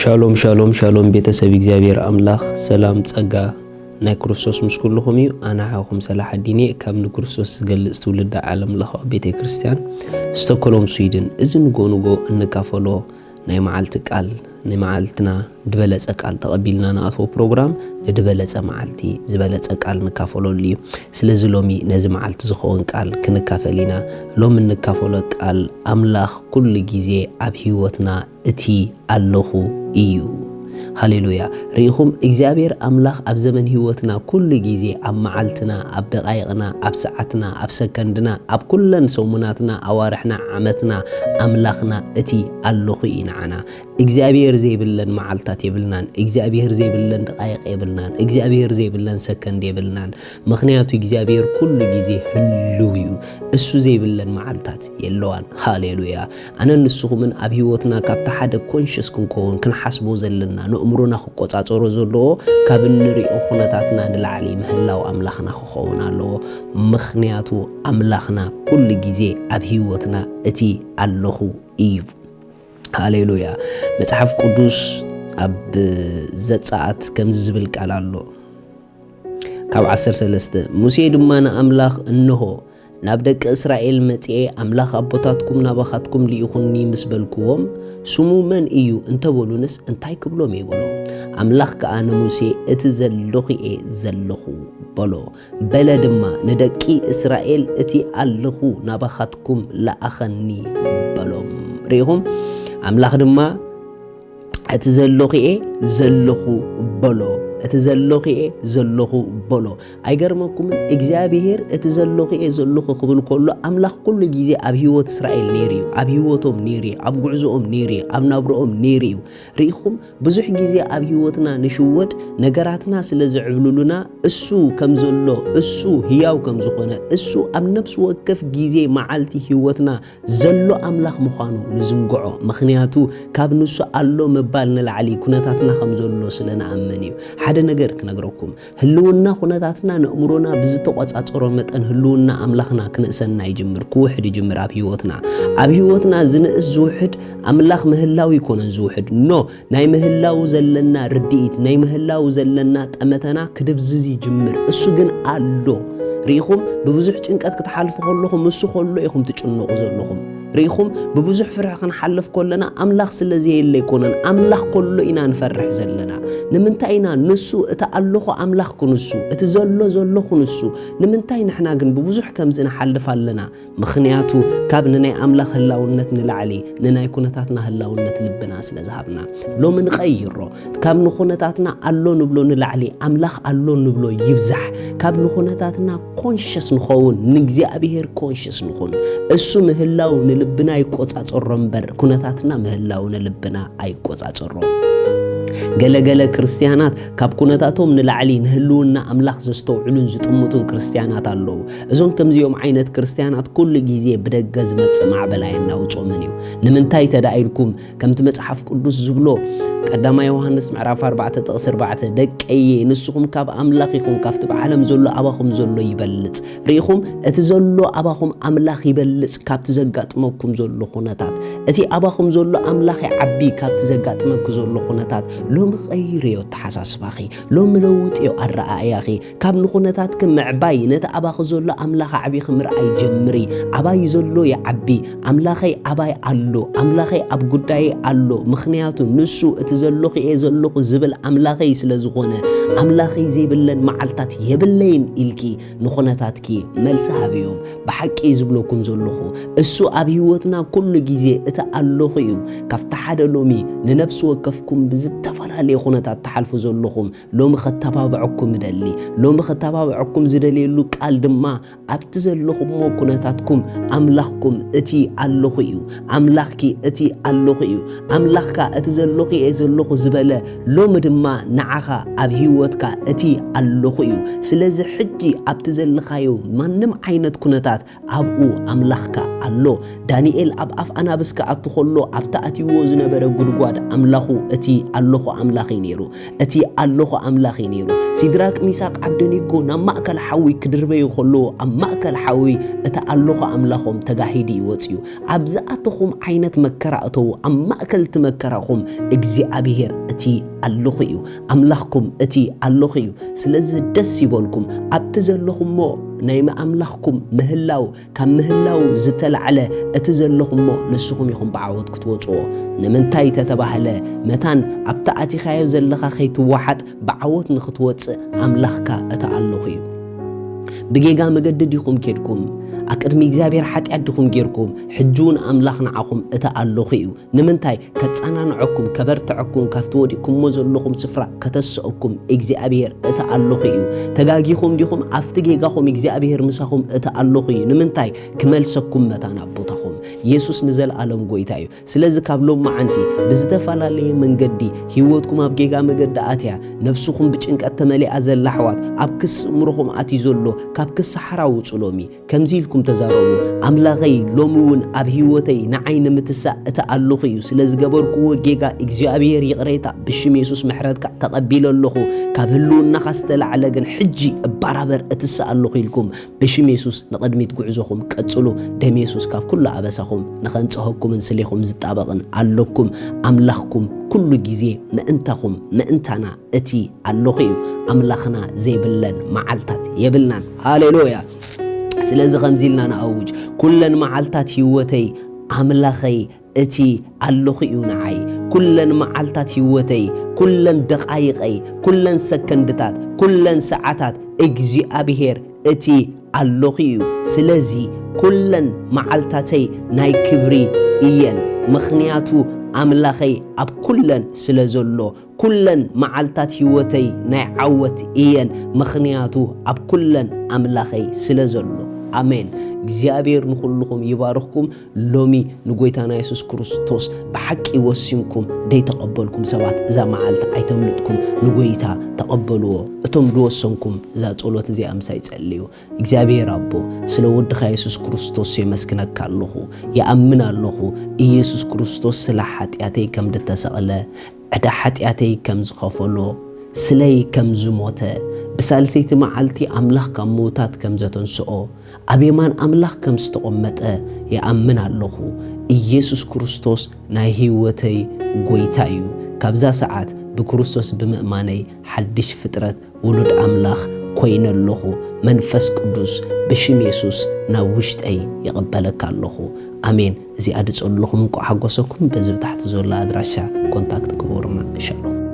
ሻሎም ሻሎም ሻሎም፣ ቤተሰብ እግዚኣብሔር ኣምላኽ ሰላም ጸጋ ናይ ክርስቶስ ምስ ኩልኹም እዩ። ኣነ ሓውኹም ሰላሓዲን እየ ካብ ንክርስቶስ ዝገልጽ ትውልዲ ዓለም ለኻዊ ቤተ ክርስቲያን ስቶኮሎም ስዊድን። እዚ ንጎ ንጎ እንካፈሎ ናይ መዓልቲ ቃል፣ ንመዓልትና ድበለጸ ቃል ተቐቢልና ንኣትዎ ፕሮግራም፣ ንድበለጸ መዓልቲ ዝበለጸ ቃል ንካፈለሉ እዩ። ስለዚ ሎሚ ነዚ መዓልቲ ዝኸውን ቃል ክንካፈል ኢና። ሎሚ እንካፈሎ ቃል ኣምላኽ ኩሉ ግዜ ኣብ ህይወትና እቲ ኣለኹ እዩ። ሃሌሉያ። ርኢኹም፣ እግዚኣብሔር ኣምላኽ ኣብ ዘመን ህይወትና ኩሉ ግዜ፣ ኣብ መዓልትና፣ ኣብ ደቓይቕና፣ ኣብ ሰዓትና፣ ኣብ ሰከንድና፣ ኣብ ኩለን ሰሙናትና፣ ኣዋርሕና፣ ዓመትና፣ ኣምላኽና እቲ ኣለኹ እዩ ንዓና። እግዚኣብሔር ዘይብለን መዓልታት የብልናን። እግዚኣብሔር ዘይብለን ደቓይቕ የብልናን። እግዚኣብሔር ዘይብለን ሰከንድ የብልናን። ምኽንያቱ እግዚኣብሔር ኩሉ ግዜ ህልው እዩ። እሱ ዘይብለን መዓልታት የለዋን። ሃሌሉያ። ኣነን ንስኹምን ኣብ ህይወትና ካብቲ ሓደ ኮንሽስ ክንከውን፣ ክንሓስቦ ዘለና፣ ንእምሮና ክቆጻጸሮ ዘለዎ፣ ካብ እንሪኦ ኩነታትና ንላዕሊ ምህላው ኣምላኽና ክኸውን ኣለዎ። ምኽንያቱ ኣምላኽና ኩሉ ግዜ ኣብ ህይወትና እቲ ኣለኹ እዩ። ሃሌሉያ። መጽሓፍ ቅዱስ ኣብ ዘጸኣት ከምዚ ዝብል ቃል ኣሎ። ካብ ዓሰርተ ሰለስተ፣ ሙሴ ድማ ንኣምላኽ፣ እንሆ፣ ናብ ደቂ እስራኤል መጺኤ፣ ኣምላኽ ኣቦታትኩም ናባኻትኩም ልኢኹኒ ምስ በልክዎም፣ ስሙ መን እዩ እንተበሉንስ እንታይ ክብሎም እየ በሎ። ኣምላኽ ከኣ ንሙሴ፣ እቲ ዘለኹ እየ ዘለኹ በሎ። በለ ድማ፣ ንደቂ እስራኤል እቲ ኣለኹ ናባኻትኩም ለኣኸኒ በሎም። ርኢኹም? ኣምላኽ ድማ፣ እቲ ዘለኹ እየ ዘለኹ በሎ። እቲ ዘለኹ እየ ዘለኹ በሎ። ኣይገርመኩምን? እግዚኣብሄር እቲ ዘለኹ እየ ዘለኹ ክብል ከሎ፣ ኣምላኽ ኩሉ ግዜ ኣብ ህይወት እስራኤል ነይሩ እዩ። ኣብ ህይወቶም ነይሩ እዩ። ኣብ ጉዕዞኦም ነይሩ እዩ። ኣብ ናብርኦም ነይሩ እዩ። ርኢኹም? ብዙሕ ግዜ ኣብ ህይወትና ንሽወድ፣ ነገራትና ስለ ዝዕብልሉና፣ እሱ ከም ዘሎ፣ እሱ ህያው ከም ዝኾነ፣ እሱ ኣብ ነፍሲ ወከፍ ግዜ መዓልቲ ህይወትና ዘሎ ኣምላኽ ምዃኑ ንዝንግዖ። ምኽንያቱ፣ ካብ ንሱ ኣሎ ምባል ንላዕሊ ኩነታትና ከም ዘሎ ስለ ንኣምን እዩ። ሓደ ነገር ክነግረኩም፣ ህልውና ኩነታትና ንእምሮና ብዝተቖጻጸሮ መጠን፣ ህልውና ኣምላኽና ክንእሰና ይጅምር፣ ክውሕድ ይጅምር ኣብ ህይወትና። ኣብ ህይወትና ዝንእስ ዝውሕድ ኣምላኽ ምህላው ይኮነን ዝውሕድ። ኖ፣ ናይ ምህላው ዘለና ርድኢት፣ ናይ ምህላው ዘለና ጠመተና ክድብዝዝ ይጅምር። እሱ ግን ኣሎ። ርኢኹም፣ ብብዙሕ ጭንቀት ክትሓልፉ ከለኹም፣ እሱ ከሎ ኢኹም ትጭነቑ ዘለኹም። ርኢኹም፣ ብብዙሕ ፍርሒ ክንሓልፍ ከለና፣ ኣምላኽ ስለ ዘየለ ኣይኮነን፣ ኣምላኽ ከሎ ኢና ንፈርሕ ዘለና። ንምንታይ ኢና ንሱ፣ እቲ ኣለኹ ኣምላኽ ክንሱ፣ እቲ ዘሎ ዘሎ ክንሱ፣ ንምንታይ ንሕና ግን ብብዙሕ ከምዚ ንሓልፍ ኣለና? ምኽንያቱ፣ ካብ ንናይ ኣምላኽ ህላውነት ንላዕሊ፣ ንናይ ኩነታትና ህላውነት ልብና ስለ ዝሃብና። ሎሚ ንቐይሮ። ካብ ንኹነታትና ኣሎ ንብሎ ንላዕሊ፣ ኣምላኽ ኣሎ ንብሎ ይብዛሕ። ካብ ንኹነታትና ኮንሽስ ንኸውን፣ ንእግዚኣብሄር ኮንሽስ ንኹን። እሱ ምህላው ንልብና ይቆጻጸሮ እምበር፣ ኩነታትና ምህላው ንልብና ኣይቆጻጸሮ። ገለ ገለ ክርስትያናት ካብ ኩነታቶም ንላዕሊ ንህልውና ኣምላኽ ዘስተውዕሉን ዝጥምቱን ክርስትያናት ኣለዉ። እዞም ከምዚኦም ዓይነት ክርስትያናት ኩሉ ግዜ ብደገ ዝመጽእ ማዕበል ኣየናውጾምን እዩ። ንምንታይ ተዳ ኢልኩም፣ ከምቲ መጽሓፍ ቅዱስ ዝብሎ፣ ቀዳማይ ዮሃንስ ምዕራፍ ኣርባዕተ ጥቕሲ ኣርባዕተ፣ "ደቀየ፣ ንስኹም ካብ ኣምላኽ ኢኹም፣ ካብቲ ብዓለም ዘሎ ኣባኹም ዘሎ ይበልጽ። ርኢኹም፣ እቲ ዘሎ ኣባኹም ኣምላኽ ይበልጽ ካብቲ ዘጋጥመኩም ዘሎ ኩነታት። እቲ ኣባኹም ዘሎ ኣምላኽ ይዓቢ ካብቲ ዘጋጥመኪ ዘሎ ኩነታት። ሎሚ ቀይርዮ ኣተሓሳስባኺ፣ ሎሚ ለውጥዮ ኣረኣእያኺ። ካብ ንኹነታትኪ ምዕባይ፣ ነቲ ኣባኺ ዘሎ ኣምላኽ ኣዕቢኺ ምርኣይ ጀምሪ። ኣባይ ዘሎ ይዓቢ፣ ኣምላኸይ ኣባይ ኣሎ፣ ኣምላኸይ ኣብ ጉዳየይ ኣሎ፣ ምኽንያቱ ንሱ እቲ ዘለኹ እየ ዘለኹ ዝብል ኣምላኸይ ስለ ዝኾነ፣ ኣምላኸይ ዘይብለን መዓልታት የብለይን ኢልኪ ንኹነታትኪ መልሲ ሃብዮም። ብሓቂ ዝብለኩም ዘለኹ፣ እሱ ኣብ ህይወትና ኩሉ ግዜ እቲ ኣለኹ እዩ። ካብቲ ሓደ ሎሚ ንነፍሲ ወከፍኩም ብዝተፈላለየ ኩነታት ትሓልፉ ዘለኹም፣ ሎሚ ከተባብዐኩም እደሊ። ሎሚ ከተባብዐኩም ዝደልየሉ ቃል ድማ፣ ኣብቲ ዘለኹሞ ኩነታትኩም ኣምላኽኩም እቲ ኣለኹ እዩ። ኣምላኽኪ እቲ ኣለኹ እዩ። ኣምላኽካ እቲ ዘለኹ እየ ዘለኹ ዝበለ፣ ሎሚ ድማ ንዓኻ ኣብ ህይወትካ እቲ ኣለኹ እዩ። ስለዚ ሕጂ ኣብቲ ዘለኻዮ ማንም ዓይነት ኩነታት ኣብኡ ኣምላኽካ ኣሎ። ዳንኤል ኣብ ኣፍ ኣናብስ ክኣቱ ከሎ፣ ኣብቲ ኣትይዎ ዝነበረ ጉድጓድ ኣምላኹ እቲ ኣለኹ ኣምላኽ እዩ ነይሩ። እቲ ኣለኹ ኣምላኽ እዩ ነይሩ። ሲድራቅ፣ ሚሳቅ፣ ዓብደኒጎ ናብ ማእከል ሓዊ ክድርበዩ ከለዉ፣ ኣብ ማእከል ሓዊ እቲ ኣለኹ ኣምላኾም ተጋሂዱ እዩ ወጺኡ። ኣብ ዝኣተኹም ዓይነት መከራ እተዉ፣ ኣብ ማእከል እቲ መከራኹም እግዚኣብሄር እቲ ኣለኹ እዩ። ኣምላኽኩም እቲ ኣለኹ እዩ። ስለዚ ደስ ይበልኩም። ኣብቲ ዘለኹሞ ናይ ኣምላኽኩም ምህላው፣ ካብ ምህላው ዝተላዕለ እቲ ዘለኹሞ ንስኹም ኢኹም ብዓወት ክትወጽዎ። ንምንታይ ተተባህለ፣ መታን ኣብቲ ኣቲኻዮ ዘለኻ ከይትወሓጥ ብዓወት ንኽትወጽእ ኣምላኽካ እቲ ኣለኹ እዩ። ብጌጋ መገዲ ዲኹም ኬድኩም? ኣብ ቅድሚ እግዚኣብሔር ሓጢኣት ዲኹም ጌርኩም? ሕጂ እውን ኣምላኽ ንዓኹም እቲ ኣለኹ እዩ። ንምንታይ? ከጸናንዐኩም፣ ከበርትዐኩም፣ ካብቲ ወዲቅኩሞ ዘለኹም ስፍራ ከተስአኩም እግዚኣብሔር እቲ ኣለኹ እዩ። ተጋጊኹም ዲኹም? ኣብቲ ጌጋኹም እግዚኣብሔር ምሳኹም እቲ ኣለኹ እዩ። ንምንታይ? ክመልሰኩም መታን ኣብ ቦታኹም። የሱስ ንዘለኣለም ጎይታ እዩ። ስለዚ ካብ ሎማዓንቲ ብዝተፈላለየ መንገዲ ህይወትኩም ኣብ ጌጋ መገዲ ኣትያ፣ ነብስኹም ብጭንቀት ተመሊኣ ዘላ ኣሕዋት፣ ኣብ ክሲ እምሮኹም ኣትዩ ዘሎ ካብ ክሲ ሓራ ውጹ ሎሚ። ከምዚ ኢልኩም ተዛረቡ፣ ኣምላኸይ ሎሚ እውን ኣብ ህይወተይ ንዓይ ንምትሳእ እቲ ኣለኹ እዩ። ስለ ዝገበርክዎ ጌጋ እግዚኣብሔር ይቕሬታ ብሽም የሱስ ምሕረትካ ተቐቢለ ኣለኹ። ካብ ህልውናኻ ዝተላዕለ ግን ሕጂ እባራበር እትስእ ኣለኹ ኢልኩም ብሽም የሱስ ንቕድሚት ጉዕዞኹም ቀጽሉ። ደም የሱስ ካብ ኩሉ ኣበሳኹም ንኸንጽሀኩምን ስሌኹም ዝጣበቕን ኣለኩም። ኣምላኽኩም ኩሉ ግዜ ምእንታኹም ምእንታና እቲ ኣለኹ እዩ። ኣምላኽና ዘይብለን መዓልታት የብልናን። ሃሌሉያ! ስለዚ ከምዚ ኢልና ንኣውጅ፣ ኩለን መዓልታት ህይወተይ ኣምላኸይ እቲ ኣለኹ እዩ ንዓይ። ኩለን መዓልታት ህይወተይ፣ ኩለን ደቓይቐይ፣ ኩለን ሰከንድታት፣ ኩለን ሰዓታት እግዚኣብሄር እቲ ኣለኹ እዩ። ስለዚ ኩለን መዓልታተይ ናይ ክብሪ እየን፣ ምኽንያቱ ኣምላኸይ ኣብ ኩለን ስለ ዘሎ። ኩለን መዓልታት ህይወተይ ናይ ዓወት እየን፣ ምኽንያቱ ኣብ ኩለን ኣምላኸይ ስለ ዘሎ። ኣሜን። እግዚኣብሔር ንኹልኹም ይባርኽኩም። ሎሚ ንጎይታና የሱስ ክርስቶስ ብሓቂ ወሲንኩም ደይተቐበልኩም ሰባት፣ እዛ መዓልቲ ኣይተምልጥኩም። ንጎይታ ተቐበልዎ። እቶም ዝወሰንኩም እዛ ጸሎት እዚኣ ምሳይ ጸልዩ። እግዚኣብሔር ኣቦ፣ ስለ ወድኻ የሱስ ክርስቶስ የመስግነካ ኣለኹ። ይኣምን ኣለኹ፣ ኢየሱስ ክርስቶስ ስለ ሓጢኣተይ ከም ዝተሰቕለ፣ ዕዳ ሓጢኣተይ ከም ዝኸፈሎ፣ ስለይ ከም ዝሞተ፣ ብሳልሰይቲ መዓልቲ ኣምላኽ ካብ ምዉታት ከም ዘተንስኦ፣ ኣብ የማን ኣምላኽ ከም ዝተቖመጠ ይኣምን ኣለኹ። ኢየሱስ ክርስቶስ ናይ ህይወተይ ጎይታ እዩ። ካብዛ ሰዓት ብክርስቶስ ብምእማነይ ሓድሽ ፍጥረት ውሉድ ኣምላኽ ኮይነ ኣለኹ። መንፈስ ቅዱስ ብሽም የሱስ ናብ ውሽጠይ ይቕበለካ ኣለኹ። ኣሜን። እዚኣ ድጸለኹም እንቋዕ ሓጎሰኩም። በዚ ብታሕቲ ዘሎ ኣድራሻ ኮንታክት ግበሩና። ሻሎም።